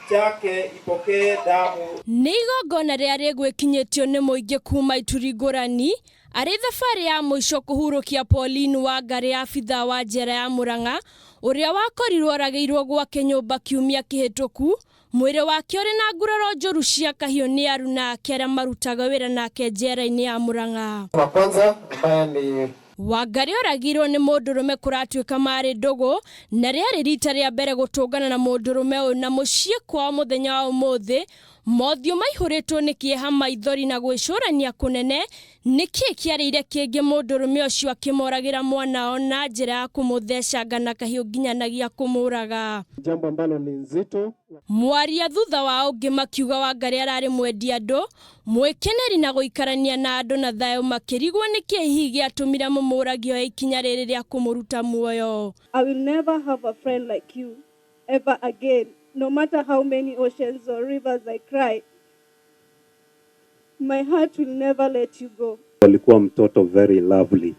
chake ipokee damu. Nĩ igongona rĩa rĩgwĩkinyĩtio nĩ mũingĩ kuma ituri ngũrani arĩ thabarĩ ya mũico kũhurũkia Pauline Wangarĩ abithaa wa njera ya Murang'a ũrĩa wakorirwo oragĩirwo gwake nyũmba kiumia kĩhĩtũku mwĩrĩ wake ũrĩ na nguraro njũru cia kahiũ nĩ aruna ake arĩa marutaga wĩra nake njera-inĩ ya Murang'a. Wa kwanza ambaye ni Wangarĩ oragirwo nĩ mũndũrũme kũratuĩka marĩ ndũgũ na rĩarĩ rita rĩa mbere gũtũngana na mũndũrũme ũyũ na mũciĩ kwao mũthenya wa ũmũthĩ mothiũ maihũrĩtwo nĩ kĩeha maithori na gwĩcũrania kũnene nĩkĩ kĩarĩire kĩngĩ mũndũrũme ũcio akĩmoragĩra mwana wao na njĩra ya kũmũthecanga na kahiũ nginyanagia kũmũraga. Jambo ambalo ni nzito. Mwaria thutha wa ũngĩ makiuga Wangarĩ ararĩ mwendi andũ mwĩkeneri na gũikarania na andũ na thayũ makĩrigwo nĩkĩ hihi gĩatũmire mũmũragi oe ikinya rĩrĩ rĩa kũmũruta muoyo. I will never have a friend like you ever again, no matter how many oceans or rivers I cry. My heart will never let you go. Alikuwa mtoto very lovely,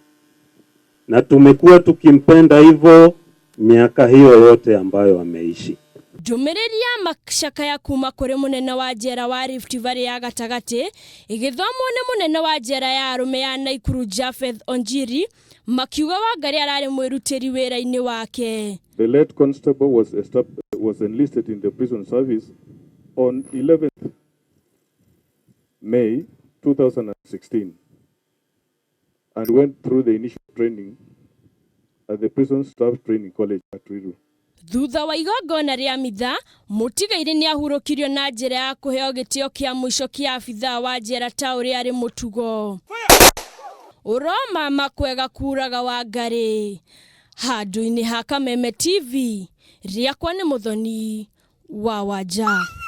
na tumekuwa tukimpenda hivyo miaka hiyo yote ambayo ameishi. Ndũmĩrĩri ya macakaya kuma kũrĩ mũnene wa njera wa Rift Valley ya gatagatĩ ĩgĩthomwo nĩ mũnene wa njera ya arũme ya Naikuru Japheth Onjiri makiuga Wangarĩ ararĩ mwĩrutĩri wĩra-inĩ wake. The late constable was enlisted in the prison service on 11th May 2016 and went through the initial training at the Prison Staff Training College at Ruiru. Thutha wa igongona rĩa mitha mũtigairĩ nĩ ahurũkirio na njĩra ya kũheo gĩtĩo kĩa mũico kĩa abithaa wa njera ta ũrĩa arĩ mũtugo. Ũromama kwega kuraga Wangarĩ handũ-inĩ ha Kameme TV rĩakwa nĩ Mũthoni wa Wanja.